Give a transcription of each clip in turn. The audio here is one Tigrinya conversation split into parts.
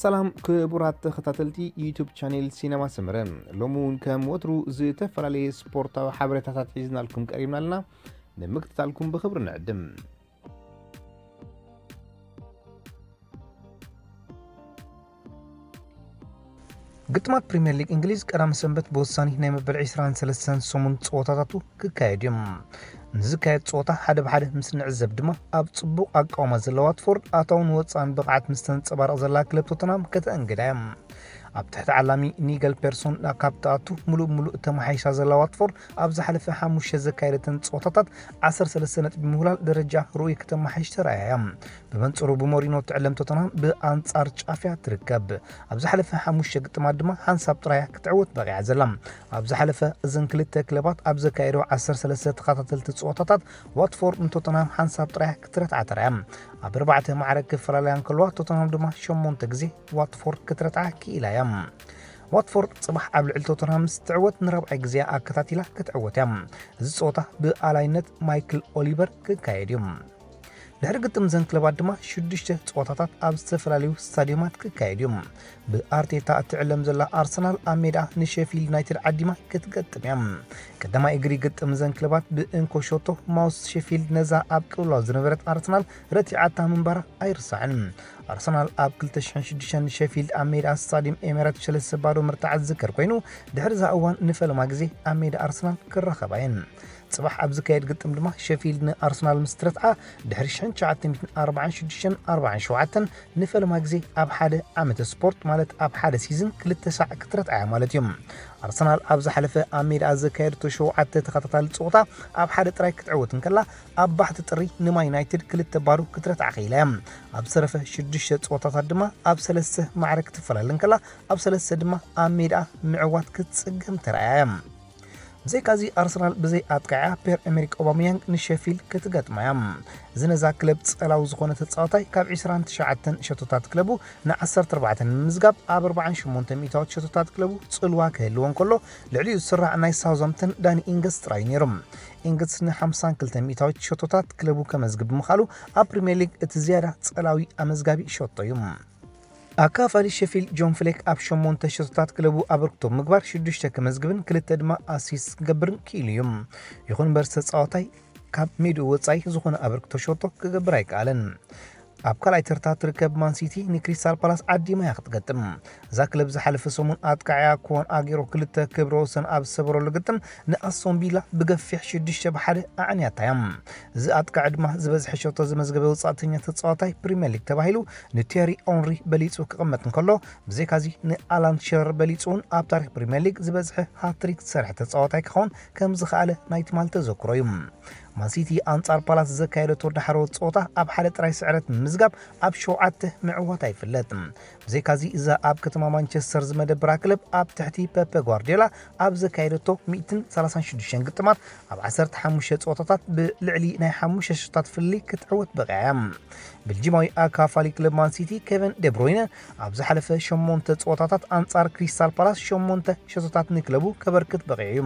ሰላም ክቡራት ተኸታተልቲ ዩቱብ ቻኔል ሲነማ ሰመረ፣ ሎሚ እውን ከም ወትሩ ዝተፈላለየ ስፖርታዊ ሓበሬታታት ሒዝናልኩም ቀሪብና ኣለና። ንምክትታልኩም ብኽብሪ ንዕድም። ግጥማት ፕሪምየር ሊግ እንግሊዝ ቀዳሚ ሰንበት ብወሳኒ ናይ መበል ዕስራን ሰለስተን ሰሙን ፀወታታቱ ክካየድ እዮም። ንዝካየድ ፀወታ ሓደ ብሓደ ምስ ንዕዘብ ድማ፣ ኣብ ፅቡቕ ኣቃውማ ዘላ ዋትፎርድ ኣታውን ወፃእን ብቕዓት ምስ ተንፀባረቕ ዘላ ክለብ ቶተንሃም ከተአንግዳ እያ። ኣብ ትሕቲ ዓላሚ ኒገል ፔርሶን ካብ ትኣቱ፣ ሙሉእ ብሙሉእ ተመሓይሻ ዘላ ዋትፎርድ ኣብ ዝሓለፈ ሓሙሽተ ዘካየደተን ፀወታታት ዓሰርተ ሰለስተ ነጥቢ ምውላል ደረጃ ርኡይ ከተመሓይሽ ተራእያ እያ። ብመንፅሩ ብሞሪኖ ትዕለም ቶተንሃም ብኣንፃር ጫፍ እያ ትርከብ። ኣብ ዝሓለፈ ሓሙሽተ ግጥማት ድማ ሓንሳብ ጥራይ እያ ክትዕወት በቒዓ ዘላ። ኣብ ዝሓለፈ እዘን ክልተ ክለባት ኣብ ዘካየዶ ዓሰርተ ሰለስተ ተኸታተልቲ ፀወታታት ዋትፎርድ ንቶተንሃም ሓንሳብ ጥራይ ክትረትዓ ተራእያ። ኣብ ኣርባዕተ ማዕረ ክፈላለያ እንከለዋ፣ ቶተንሃም ድማ ሸሞንተ ግዜ ዋትፎርድ ክትረትዓ ክኢላ እያ። ዋትፎርድ ፅባሕ ኣብ ልዕሊ ቶተንሃም ምስ ትዕወት ንራብዓይ ግዜ ኣከታቲላ ክትዕወት እያ። እዚ ፀወታ ብኣላይነት ማይክል ኦሊቨር ክካየድ እዩ። ድሕሪ ግጥም እዘን ክለባት ድማ ሽዱሽተ ፀወታታት ኣብ ዝተፈላለዩ ስታዲዮማት ክካየድ እዩ። ብኣርቴታ እትዕለም ዘላ ኣርሰናል ኣብ ሜዳ ንሼፊልድ ዩናይትድ ዓዲማ ክትገጥም እያ። ቀዳማይ እግሪ ግጥም እዘን ክለባት ብእንኮ ሸቶ ማውስ ሼፊልድ ነዛ ኣብ ቅልውላው ዝነበረት ኣርሰናል ረቲዓታ ምንባራ ኣይርሳዕን። ኣርሰናል ኣብ ክልተ ሽሕን ሽዱሽተን ንሼፊልድ ኣብ ሜዳ ስታዲየም ኤሜራት ሰለስተ ባዶ ምርታዓ ዝዝከር ኮይኑ፣ ድሕሪ እዛ እዋን ንፈለማ ግዜ ኣብ ሜዳ ኣርሰናል ክራኸባ እየን። ጽባሕ ኣብ ዝካየድ ግጥም ድማ ሸፊልድ ንኣርሰናል ምስ ትረትዓ፣ ድሕሪ ሽሕን ትሽዓተ ሚእትን ኣርባዓን ሽዱሽተን ኣርባዓን ሸውዓተን ንፈለማ ግዜ ኣብ ሓደ ዓመተ ስፖርት፣ ማለት ኣብ ሓደ ሲዝን ክልተ ሳዕ ክትረትዓ እያ ማለት እዩ። ኣርሰናል ኣብ ዝሓለፈ ኣብ ሜዳ ዘካየደቶ ሸውዓተ ተኸታታሊ ጸወታ ኣብ ሓደ ጥራይ ክትዕወት እንከላ፣ ኣብ ባሕቲ ጥሪ ንማን ዩናይትድ ክልተ ባዶ ክትረትዓ ክኢላ እያ። ኣብ ዝተረፈ ሽዱሽተ ጸወታታት ድማ ኣብ ሰለስተ ማዕረ ክትፈላለ እንከላ፣ ኣብ ሰለስተ ድማ ኣብ ሜዳ ምዕዋት ክትጽገም ተራእያ እያ። ብዘይካዚ ኣርሰናል ብዘይ ኣጥቃዕያ ፔር ኤመሪክ ኦባመያንግ ንሸፊልድ ክትገጥማ እያ። እዚ ነዛ ክለብ ጸላዊ ዝኾነ ተጻዋታይ ካብ ዕስራን ትሽዓተን ሸቶታት ክለቡ ን ዓሰርተ ኣርባዕተ ንምምዝጋብ ኣብ ኣርባዓን ሸሞንተ ሚእታዎት ሸቶታት ክለቡ ጽልዋ ክህልዎ እንከሎ፣ ልዕሊኡ ዝስራዕ ናይ ሳውዝሃምፕተን ዳኒ ኢንግስ ጥራይ እዩ ነይሩ። ኢንግስ ን ሓምሳን ክልተን ሚእታዎት ሸቶታት ክለቡ ከመዝግብ ብምኽኣሉ ኣብ ፕሪምየር ሊግ እቲ ዝያዳ ጸላዊ ኣመዝጋቢ ሸቶ እዩ። ኣካፋሊ ሸፊልድ ጆን ፍሌክ ኣብ ሸሞንተ ሸቶታት ክለቡ ኣበርክቶ ምግባር ሽዱሽተ ከመዝግብን ክልተ ድማ ኣሲስት ክገብርን ክኢሉ እዩ። ይኹን እምበር ተጻዋታይ ካብ ሜድኡ ወጻኢ ዝኾነ ኣበርክቶ ሸቶ ክገብር ኣይከኣለን። ኣብ ካልኣይ ተርታ ትርከብ ማን ሲቲ ንክሪስታል ፓላስ ዓዲማ እያ ክትገጥም። እዛ ክለብ ዝሓለፈ ሰሙን ኣጥቃዕያ ኮን ኣጌሮ ክልተ ክብረ ወሰን ኣብ ዝሰበረሉ ግጥም ንኣስቶን ቪላ ብገፊሕ ሽዱሽተ ብሓደ ኣዕንያታ እያ። እዚ ኣጥቃዒ ድማ ዝበዝሐ ሸቶ ዘመዝገበ ወጻእተኛ ተጻዋታይ ፕሪምየር ሊግ ተባሂሉ ንቴሪ ኦንሪ በሊጹ ክቕመጥ እንከሎ፣ ብዘይካዚ ንኣላን ሸረር በሊጹ እውን ኣብ ታሪኽ ፕሪምየር ሊግ ዝበዝሐ ሃትሪክ ዝሰርሐ ተጻዋታይ ክኸውን ከም ዝኸኣለ ናይ ትማል ተዘክሮ እዩ። ማንሲቲ ኣንጻር ፓላስ ዘካየደቶ ዳሕረዎት ጸወታ ኣብ ሓደ ጥራይ ስዕረት ምምዝጋብ ኣብ ሸውዓተ ምዕዋታ ይፍለጥ። ብዘይካዚ እዛ ኣብ ከተማ ማንቸስተር ዝመደበራ ክለብ ኣብ ትሕቲ ፐፐ ጓርዲዮላ ኣብ ዘካየደቶ ሚእትን ሰላሳን ሽዱሽተን ግጥማት ኣብ ዓሰርተ ሓሙሽተ ጸወታታት ብልዕሊ ናይ ሓሙሽተ ሽቶታት ፍልልይ ክትዕወት በቒዓ እያ። ቤልጂማዊ ኣካፋሊ ክለብ ማንሲቲ ኬቨን ደብሮይነ ኣብ ዝሓለፈ ሸሞንተ ጸወታታት ኣንጻር ክሪስታል ፓላስ ሸሞንተ ሸቶታት ንክለቡ ከበርክት በቒዑ እዩ።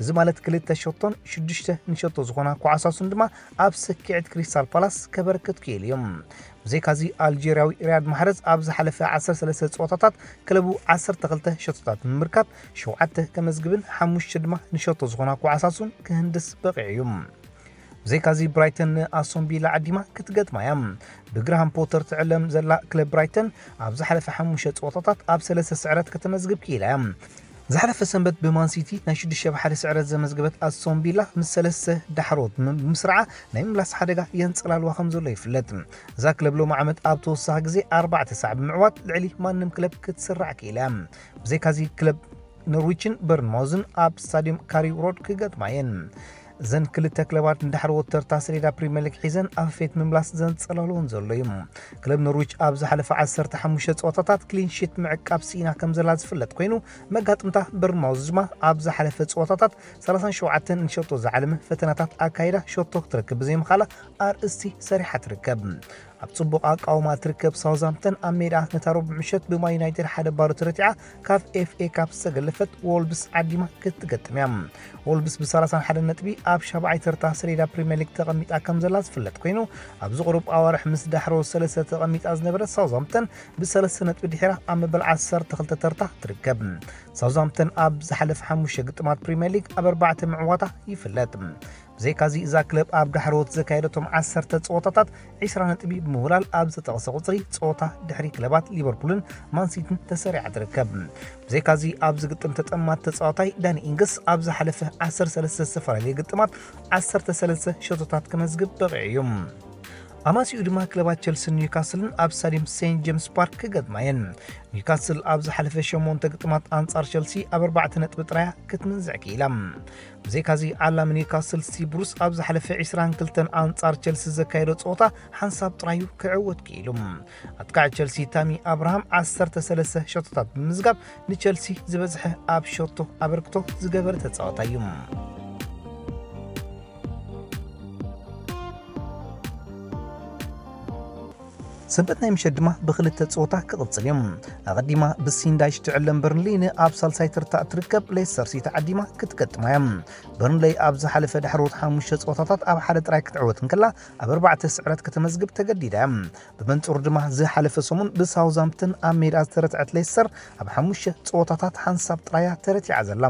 እዚ ማለት ክልተ ሸቶን ሽዱሽተ ንሸቶ ዝኾና ኳዕሳሱን ድማ ኣብ ስኪዕት ክሪስታል ፓላስ ከበርክት ክኢሉ እዩ። ብዘይካዚ ኣልጀርያዊ ሪያድ ማሕረዝ ኣብ ዝሓለፈ ዓሰርተ ሰለስተ ጸወታታት ክለቡ ዓሰርተ ክልተ ሸቶታት ብምምርካት ሸውዓተ ከመዝግብን ሓሙሽተ ድማ ንሸቶ ዝኾና ኳዕሳሱን ክህንድስ በቒዑ እዩ። ብዘይካዚ ብራይተን ንኣስቶን ቪላ ዓዲማ ክትገጥማ እያ። ብግራሃም ፖተር ትዕለም ዘላ ክለብ ብራይተን ኣብ ዝሓለፈ ሓሙሽተ ጸወታታት ኣብ ሰለስተ ስዕረት ከተመዝግብ ክኢላ እያ። ዝሓለፈ ሰንበት ብማን ሲቲ ናይ ሽዱሽተ ብሓደ ስዕረት ዘመዝገበት ኣስቶን ቪላ ምስ ሰለስተ ዳሕሮት ም-፣ ብምስራዓ ናይ ምምላስ ሓደጋ የንጸላልዋ ከም ዘሎ ይፍለጥ። እዛ ክለብ ሎሚ ዓመት ኣብ ተወሳኺ ግዜ ኣርባዕተ ሳዕ ብምዕዋት ልዕሊ ማንም ክለብ ክትስራዕ ክኢላ እያ። ብዘይካዚ ክለብ ኖርዊችን በርንማውዝን ኣብ ስታዲየም ካሪ ሮድ ክገጥማ እየን። እዘን ክልተ ክለባት ንዳሕረዎት ተርታ ሰሌዳ ፕሪምየር ሊግ ሒዘን ኣፈፌት ምምላስ ዘንጸላልወን ዘሎ እዩ። ክለብ ኖርዊች ኣብ ዝሓለፈ ዓሰርተ ሓሙሽተ ጸወታታት ክሊን ሺት ምዕቃብ ስኢና ከም ዘላ ዝፍለጥ ኮይኑ፣ መጋጥምታ በርንማውዝ ድማ ኣብ ዝሓለፈ ጸወታታት ሰላሳን ሸውዓተን ንሸቶ ዝዓለመ ፈተናታት ኣካይዳ ሸቶ ክትረክብ ብዘይምኻላ ኣርእስቲ ሰሪሓ ትርከብ። ጽቡቕ ኣቃውማ ትርከብ ሳውዝሃምፕተን ኣብ ሜዳ ነታ ረቡዕ ምሸት ብማን ዩናይትድ ሓደ ባዶ ተረቲዓ ካብ ኤፍ ኤ ካፕ ዝተገለፈት ዎልቭስ ዓዲማ ክትገጥም እያ። ዎልቭስ ብ30 ነጥቢ ኣብ ሻብዓይ ተርታ ሰሌዳ ፕሪምየር ሊግ ተቐሚጣ ከም ዘላ ዝፍለጥ ኮይኑ፣ ኣብዚ ቁሩብ ኣዋርሕ ምስ ዳሕሮ ሰለስተ ተቐሚጣ ዝነበረት ሳውዝሃምፕተን ብሰለስተ ነጥቢ ድሒራ ኣብ መበል ዓሰርተ ክልተ ተርታ ትርከብ። ሳውዝሃምፕተን ኣብ ዝሓለፈ ሓሙሽተ ግጥማት ፕሪምየር ሊግ ኣብ ኣርባዕተ ምዕዋታ ይፍለጥ። ብዘይካዚ እዛ ክለብ ኣብ ዳሕሮት ዘካየደቶም ዓሰርተ ጸወታታት ዒስራ ነጥቢ ብምውላል ኣብ ዝተጠቕሰ ቁጽሪ ጸወታ ድሕሪ ክለባት ሊቨርፑልን ማንሲቲን ተሰሪዓ ትርከብ። ብዘይካዚ ኣብዚ ግጥም ተጠማት ተጻዋታይ ዳኒ ኢንግስ ኣብ ዝሓለፈ ዓሰርተ ሰለስተ ዝተፈላለዩ ግጥማት ዓሰርተ ሰለስተ ሸቶታት ክመዝግብ በቒዑ እዩ። ኣማሲኡ ድማ ክለባት ቸልስን ኒውካስልን ኣብ ስታዲየም ሴንት ጄምስ ፓርክ ክገጥማ እየን። ኒውካስል ኣብ ዝሓለፈ ሸሞንተ ግጥማት ኣንጻር ቸልሲ ኣብ ኣርባዕተ ነጥቢ ጥራያ ክትምንዝዕ ክኢላ። ብዘይካዚ ዓላሚ ኒውካስል ስቲቭ ብሩስ ኣብ ዝሓለፈ ዒስራን ክልተን ኣንጻር ቸልሲ ዘካየዶ ጸወታ ሓንሳብ ጥራዩ ክዕወት ክኢሉ። ኣጥቃዒ ቸልሲ ታሚ ኣብርሃም ዓሰርተ ሰለስተ ሸቶታት ብምምዝጋብ ንቸልሲ ዝበዝሐ ኣብ ሸቶ ኣበርክቶ ዝገበረ ተጻዋታይ እዩ። ሰንበት ናይ ምሸት ድማ ብክልተ ጸወታ ክቕጽል እዩ። ኣቐዲማ ብሲንዳይሽ ትዕለም በርንሊ ንኣብ ሳልሳይ ተርታ እትርከብ ሌስተር ሲቲ ዓዲማ ክትገጥማ እያ። በርንለይ ኣብ ዝሓለፈ ዳሕሮት ሓሙሽተ ጸወታታት ኣብ ሓደ ጥራይ ክትዕወት እንከላ፣ ኣብ ኣርባዕተ ስዕረት ከተመዝግብ ተገዲዳ እያ። ብመንጽሩ ድማ ዝሓለፈ ሰሙን ብሳውዝሃምፕተን ኣብ ሜዳ ዝተረትዐት ሌስተር ኣብ ሓሙሽተ ጸወታታት ሓንሳብ ጥራያ ተረቲዓ ዘላ።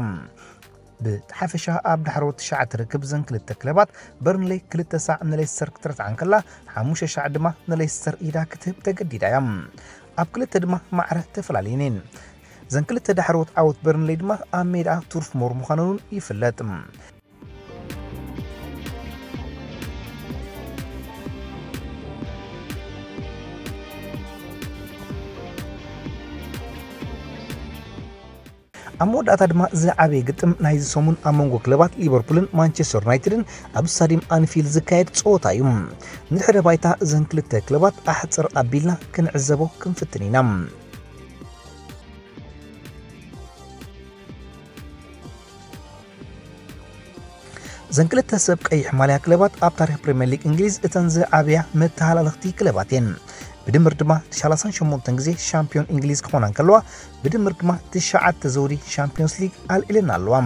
ብሓፈሻ ኣብ ዳሕሮት ትሽዓተ ርክብ ዘን ክልተ ክለባት በርንለይ ክልተ ሳዕ ንሌስተር ክትረትዓ እንከላ፣ ሓሙሽተ ሻዕ ድማ ንሌስተር ኢዳ ክትህብ ተገዲዳ እያ። ኣብ ክልተ ድማ ማዕረ ተፈላለየን እየን። ዘን ክልተ ዳሕሮት ዓወት በርንለይ ድማ ኣብ ሜዳ ቱርፍ ሞር ምዃነን እውን ይፍለጥ። ኣብ መወዳእታ ድማ ዝዓበየ ግጥም ናይዚ ሰሙን ኣብ መንጎ ክለባት ሊቨርፑልን ማንቸስተር ዩናይትድን ኣብ ስታዲየም ኣንፊልድ ዝካየድ ጸወታ እዩ። ንድሕረ ባይታ እዘን ክልተ ክለባት ኣሕጽር ኣቢልና ክንዕዘቦ ክንፍትን ኢና። እዘን ክልተ ሰብ ቀይሕ ማልያ ክለባት ኣብ ታሪኽ ፕሪምየር ሊግ እንግሊዝ እተን ዝዓበያ መተሃላለኽቲ ክለባት እየን። ብድምር ድማ ሰላሳን ሸሞንተን ግዜ ሻምፒዮን እንግሊዝ ክኾና እንከለዋ፣ ብድምር ድማ ትሽዓተ ዘውዲ ሻምፒዮንስ ሊግ ኣልዒለን ኣለዋ።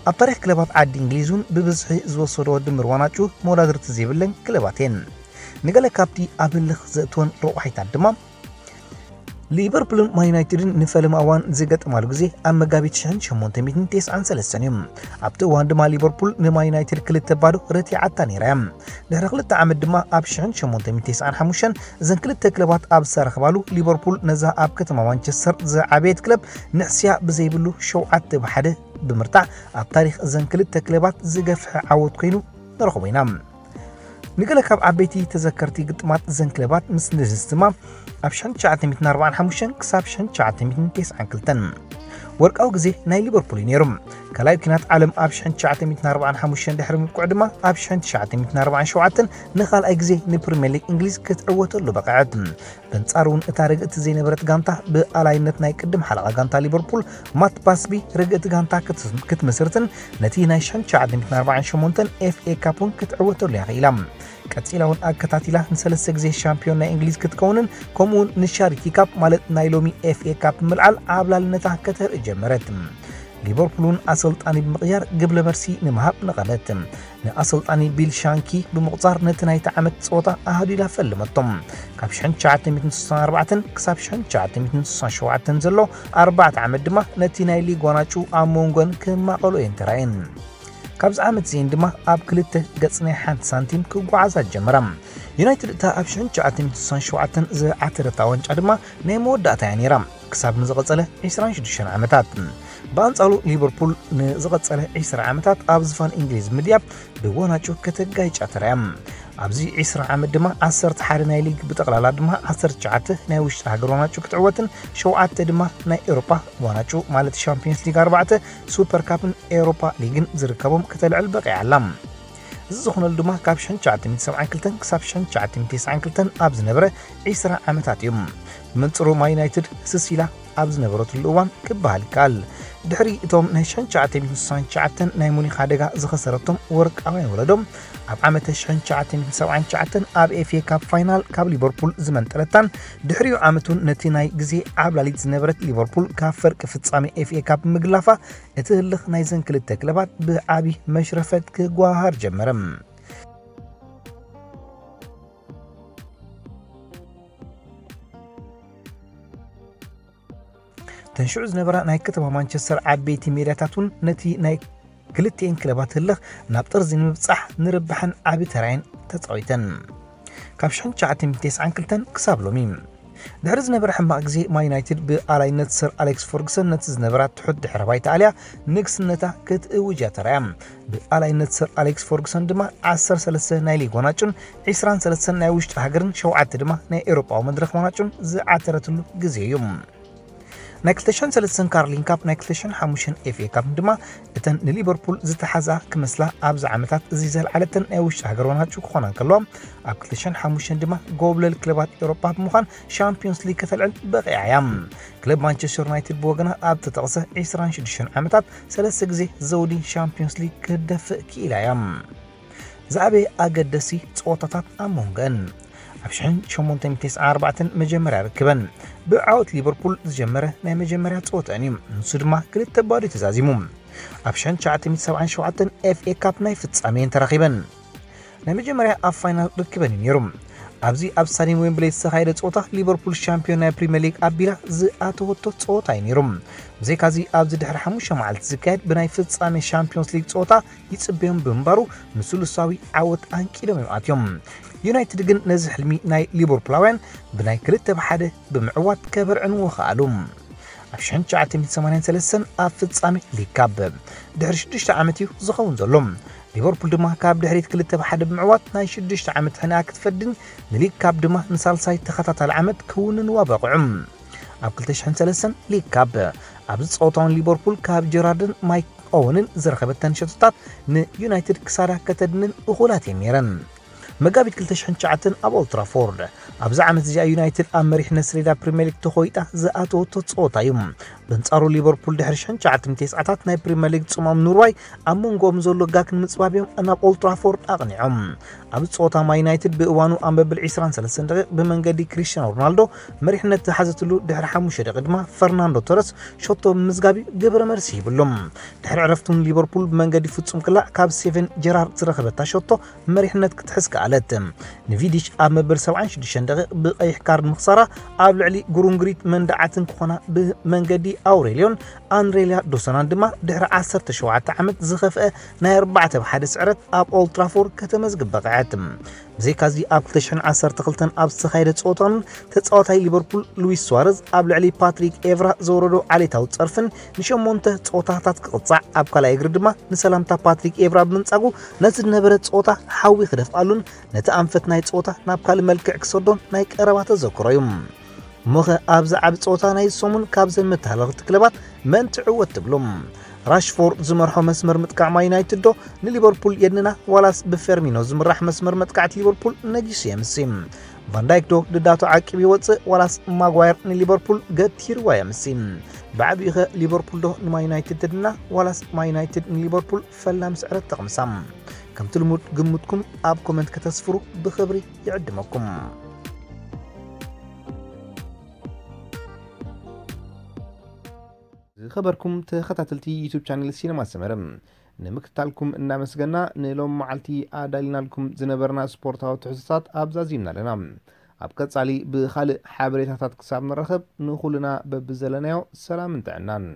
ኣብ ታሪኽ ክለባት ዓዲ እንግሊዝ እውን ብብዝሒ ዝወሰዶ ድምር ዋናጩ መወዳድርቲ ዘይብለን ክለባት እየን። ንገለ ካብቲ ኣብ ህልኽ ዘእትወን ረቑሒታት ድማ፣ ሊቨርፑልን ማን ዩናይትድን ንፈለማ እዋን ዝገጠማሉ ግዜ ኣብ መጋቢት ሽሕን ሸሞንተ ሚእትን ተስዓን ሰለስተን እዩ። ኣብቲ እዋን ድማ ሊቨርፑል ንማን ዩናይትድ ክልተ ባዶ ረቲዓታ ነይራ እያ። ድሕሪ ክልተ ዓመት ድማ ኣብ ሽሕን ሸሞንተ ሚእትን ተስዓን ሓሙሽተን እዘን ክልተ ክለባት ኣብ ዝተረኽባሉ፣ ሊቨርፑል ነዛ ኣብ ከተማ ማንቸስተር ዝዓበየት ክለብ ንሕስያ ብዘይብሉ ሸውዓተ ብሓደ ብምርታዕ ኣብ ታሪኽ እዘን ክልተ ክለባት ዝገፍሐ ዓወት ኮይኑ ንረኽቦ ኢና። ንገለ ካብ ዓበይቲ ተዘከርቲ ግጥማት እዘን ክለባት ምስ ንዝዝትማ፣ ኣብ ሽሕን ትሽዓተ ሚእትን ኣርባዓን ሓሙሽተን ክሳብ ሽሕን ትሽዓተ ሚእትን ተስዓን ክልተን ወርቃዊ ግዜ ናይ ሊቨርፑል እዩ ነይሩ። ካልኣይ ኲናት ዓለም ኣብ ሽሕን ትሽዓተ ሚእትን ኣርባዓን ሓሙሽተን ድሕሪ ምብቅዑ ድማ፣ ኣብ ሽሕን ትሽዓተ ሚእትን ኣርባዓን ሸውዓተን ንኻልኣይ ግዜ ንፕሪምየር ሊግ እንግሊዝ ክትዕወተሉ በቕዐት። በንጻሩ እውን እታ ርግእቲ ዘይነበረት ጋንታ ብኣላይነት ናይ ቅድም ሓለቓ ጋንታ ሊቨርፑል ማት ባስቢ ርግእቲ ጋንታ ክት-፣ ክትምስርትን ነቲ ናይ ሽሕን ትሽዓተ ሚእትን ኣርባዓን ሸሞንተን ኤፍ ኤ ካፕ እውን ክትዕወተሉ እያ ኽኢላ። ቀጺላ እውን ኣከታቲላ ንሰለስተ ግዜ ሻምፒዮን ናይ እንግሊዝ ክትከውንን ከምኡ እውን ንሻሪቲ ካፕ ማለት ናይ ሎሚ ኤፍ ኤ ካፕ ምልዓል ዓብላልነታ ከተርኢ ጀመረት። ሊቨርፑል እውን ኣሰልጣኒ ብምቕያር ግብረ መልሲ ንምሃብ ነቐለት። ንኣሰልጣኒ ቢል ሻንኪ ብምቑጻር ነቲ ናይቲ ዓመት ጸወታ ኣሃዱ ኢላ ፈለመቶም። ካብ ሽሕን ትሽዓተ ሚእትን ስሳን ኣርባዕተን ክሳብ ሽሕን ትሽዓተ ሚእትን ስሳን ሸውዓተን ዘሎ ኣርባዕተ ዓመት ድማ ነቲ ናይ ሊግ ዋናጩ ኣብ መንጎን ክማቐሎ እየን ተራእየን። ካብዚ ዓመት እዚኤን ድማ ኣብ ክልተ ገጽ ናይ ሓንቲ ሳንቲም ክጓዓዛ ጀመራ። ዩናይትድ እታ ኣብ ሽሕን ትሽዓተ ሚእትን ስሳን ሸውዓተን ዝዓተረታ ዋንጫ ድማ ናይ መወዳእታ እያ ነይራ። ክሳብ ንዝቐጸለ ዕስራን ሽዱሽተን ዓመታት። ብኣንጻሩ ሊቨርፑል ንዝቐጸለ ዕስራ ዓመታት ኣብ ዝፋን እንግሊዝ ምድያብ ብዋናጩ ከተጋይጫ ተራእያ። ኣብዚ ዕስራ ዓመት ድማ ዓሰርተ ሓደ ናይ ሊግ፣ ብጠቕላላ ድማ ዓሰርተ ትሽዓተ ናይ ውሽጢ ሃገር ዋናጩ ክትዕወትን ሸውዓተ ድማ ናይ ኤውሮፓ ዋናጩ ማለት ሻምፒዮንስ ሊግ ኣርባዕተ፣ ሱፐር ካፕን ኤውሮፓ ሊግን ዝርከቦም ከተልዕል በቒዓ ኣላ። እዚ ዝኾነሉ ድማ ካብ ሽሕን ትሽዓተ ሚእትን ሰብዓን ክልተን ክሳብ ሽሕን ትሽዓተ ሚእትን ተስዓን ክልተን ኣብ ዝነበረ ዕስራ ዓመታት እዩ። ብመንጽሩ ማን ዩናይትድ ህስስ ኢላ ኣብ ዝነበረትሉ እዋን ክበሃል ይከኣል። ድሕሪ እቶም ናይ ሽሕን ትሽዓተ ሚእትን ስሳን ትሽዓተን ናይ ሙኒክ ሓደጋ ዝኸሰረቶም ወርቃውያን ወለዶም፣ ኣብ ዓመተ ሽሕን ትሽዓተ ሚእትን ሰብዓን ትሽዓተን ኣብ ኤፍኤ ካፕ ፋይናል ካብ ሊቨርፑል ዝመንጠለታን ድሕሪኡ ዓመት እውን ነቲ ናይ ግዜ ዓብላሊት ዝነበረት ሊቨርፑል ካብ ፈርቂ ፍጻሜ ኤፍኤ ካፕ ምግላፋ፣ እቲ ህልኽ ናይዘን ክልተ ክለባት ብዓቢ መሽረፈት ክጓሃር ጀመረ። ተን ሽዑ ዝነበራ ናይ ከተማ ማንቸስተር ዓበይቲ ሜዳታት እውን ነቲ ናይ ክልቲኤን ክለባት ህልኽ ናብ ጥርዚ ንምብጻሕ ንርብሐን ዓቢ ተራየን ተጻዊተን። ካብ ሽሕን ትሽዓተ ሚእትን ተስዓን ክልተን ክሳብ ሎሚ። ድሕሪ ዝነበረ ሕማቕ ግዜ፣ ማን ዩናይትድ ብኣላይነት ሰር ኣሌክስ ፈርጉሰን ነቲ ዝነበራ ትሑት ድሕረ ባይታ ኣልያ ንግስነታ ክትእውጅ እያ ተራእያ። ብኣላይነት ሰር ኣሌክስ ፈርጉሰን ድማ ዓሰርተ ሰለስተ ናይ ሊግ ዋንጫን ዕስራን ሰለስተን ናይ ውሽጢ ሃገርን ሸውዓተ ድማ ናይ ኤውሮጳዊ መድረኽ ዋንጫን ዝዓተረትሉ ግዜ እዩ። ናይ ክልተ ሽሕን ሰለስተን ካርሊን ካፕ፣ ናይ ክልተ ሽሕን ሓሙሽተን ኤፍኤ ካፕ ድማ እተን ንሊቨርፑል ዝተሓዝኣ ክመስላ ኣብዚ ዓመታት እዚ ዘልዓለተን ናይ ውሽጢ ሃገር ዋንጫ ክኾና እንከለዋ፣ ኣብ ክልተ ሽሕን ሓሙሽተን ድማ ጎብለል ክለባት ኤውሮጳ ብምዃን ሻምፒዮንስ ሊግ ከተልዕል በቒዓ እያ። ክለብ ማንቸስተር ዩናይትድ ብወገና ኣብ ተጠቕሰ ዕስራን ሽዱሽተን ዓመታት ሰለስተ ግዜ ዘውዲ ሻምፒዮንስ ሊግ ክትደፍእ ክኢላ እያ። ዝዓበየ ኣገደሲ ጸወታታት ኣብ መንጎአን ኣብ ሽሕን ሸሞንተ ሚእትን ተስዓን ኣርባዕተን መጀመርያ ርክበን ብዓወት ሊቨርፑል ዝጀመረ ናይ መጀመርያ ጸወተአን እዩ። ንሱ ድማ ክልተ ባዶ ተዛዚሙ። ኣብ ሽሕን ትሽዓተ ሚእትን ሰብዓን ሸውዓተን ኤፍኤ ካፕ ናይ ፍጻሜ እየን ተራኺበን። ናይ መጀመርያ ኣብ ፋይናል ርክበን እዩ ነይሩ። ኣብዚ ኣብ ስታዲየም ዌምብሌይ ዝተኻየደ ጸወታ ሊቨርፑል ሻምፒዮን ናይ ፕሪምየር ሊግ ኣቢላ ዝኣተወቶ ጸወታ እዩ ነይሩ። ብዘይካዚ ኣብዚ ድሕሪ ሓሙሽተ መዓልቲ ዝካየድ ብናይ ፍጻሜ ሻምፒዮንስ ሊግ ጸወታ ይጽበዮም ብምንባሩ ንስሉሳዊ ዓወት ኣንቂዶም እዮም ኣትዮም። ዩናይትድ ግን ነዚ ሕልሚ ናይ ሊቨርፑላውያን ብናይ ክልተ ብሓደ ብምዕዋት ከበርዕንዎ ከኣሉ። ኣብ ሽሕን ትሽዓተ ሚእትን ሰማንያን ሰለስተን ኣብ ፍጻሜ ሊግ ካፕ ድሕሪ ሽዱሽተ ዓመት እዩ ዝኸውን ዘሎ። ሊቨርፑል ድማ ካብ ድሕሪት ክልተ ብሓደ ብምዕዋት ናይ ሽዱሽተ ዓመት ሕንኣ ክትፈድን ንሊግ ካፕ ድማ ንሳልሳይ ተኸታታሊ ዓመት ክውንንዋ በቕዑ። ኣብ ክልተ ሽሕን ሰለስተን ሊግ ካፕ ኣብዚ ጸወታውን ሊቨርፑል ካብ ጀራርድን ማይክ ኦወንን ዝረኸበተን ሸቶታት ንዩናይትድ ክሳዳ ከተድንን እኹላት እየን ነይረን። መጋቢት ክልተ ሽሕን ትሽዓተን ኣብ ኦልትራፎርድ። ኣብዚ ዓመት እዚኣ ዩናይትድ ኣብ መሪሕነት ሰሌዳ ፕሪምየር ሊግ ተኾይጣ ዝኣተወቶ ጸወታ እዩ። በንጻሩ ሊቨርፑል ድሕሪ ሽሕን ትሽዓተ ሚእትን ተስዓታት ናይ ፕሪምየር ሊግ ጽማም ኑርዋይ ኣብ መንጎኦም ዘሎ ጋግ ንምጽባብ እዮም ናብ ኦልትራፎርድ ኣቕኒዖም። ኣብዚ ጸወታ ማን ዩናይትድ ብእዋኑ ኣብ መበል ዕስራን ሰለስተን ደቂቕ ብመንገዲ ክሪስቲያኖ ሮናልዶ መሪሕነት ዝሓዘትሉ ድሕሪ ሓሙሽተ ደቂቕ ድማ ፈርናንዶ ቶረስ ሸቶ ብምዝጋብ እዩ ግብረ መልሲ ሂብሎም። ድሕሪ ዕረፍቱን ሊቨርፑል ብመንገዲ ፍጹም ክላእ ካብ ስቴቨን ጀራርድ ዝረኸበታ ሸቶ መሪሕነት ክትሕዝ ከኣለት። ንቪዲች ኣብ መበል ሰብዓን ሽዱሽተን ደቂቕ ብቐይሕ ካርድ ምኽሳራ ኣብ ልዕሊ ጉሩንግሪት መንደዓትን ክኾና ብመንገዲ ኣውሬልዮን ኣንድሬልያ ዶሶናን ድማ ድሕሪ ዓሰርተ ሸውዓተ ዓመት ዝኸፍአ ናይ ኣርባዕተ ብሓደ ስዕረት ኣብ ኦልትራፎርድ ከተመዝግብ በቕዐት። ብዘይካዚ ኣብ ክልተ ሽሕን ዓሰርተ ክልተን ኣብ ዝተኻየደ ጸወታን ተጻዋታይ ሊቨርፑል ሉዊስ ሱዋረዝ ኣብ ልዕሊ ፓትሪክ ኤቭራ ዘውረዶ ዓሌታዊ ጸርፍን ንሸሞንተ ጸወታታት ክቕጻዕ ኣብ ካልኣይ እግሪ ድማ ንሰላምታ ፓትሪክ ኤቭራ ብምንጻጉ ነቲ ዝነበረ ጸወታ ሓዊ ክደፍኣሉን ነቲ ኣንፈት ናይ ጸወታ ናብ ካልእ መልክዕ ክሰዶን ናይ ቀረባ ተዘክሮ እዩ። እሞኸ ኣብዚ ዓቢ ጸወታ ናይ ሰሙን ካብዘን መተሃላለኽቲ ክለባት መን ትዕወት ትብሉ? ራሽፎርድ ዝመርሖ መስመር ምጥቃዕ ማን ዩናይትድ ዶ ንሊቨርፑል የድንና ዋላስ ብፌርሚኖ ዝምራሕ መስመር መጥቃዕቲ ሊቨርፑል ነጊሱ የምሲ? ቫንዳይክ ዶ ድዳቱ ዓቂቡ ይወጽእ ዋላስ ማጓየር ንሊቨርፑል ገቲርዋ የምሲ? ብዓቢኡኸ ሊቨርፑል ዶ ንማን ዩናይትድ ተድንና ዋላስ ማን ዩናይትድ ንሊቨርፑል ፈላሚ ስዕረት ተቕምሳ? ከምቲ ልሙድ ግምትኩም ኣብ ኮመንት ከተስፍሩ ብኽብሪ ይዕድመኩም። ዝኸበርኩም ተኸታተልቲ ዩቱብ ቻነል ሲነማ ሰመረ፣ ንምክትታልኩም እናመስገና፣ ንሎም መዓልቲ ኣዳሊናልኩም ዝነበርና ስፖርታዊ ትሕዝቶታት ኣብዛዚምና ኣለና። ኣብ ቀጻሊ ብኻልእ ሓበሬታታት ክሳብ ንራኸብ፣ ንኹልና በብዘለናዮ ሰላምን ጥዕናን።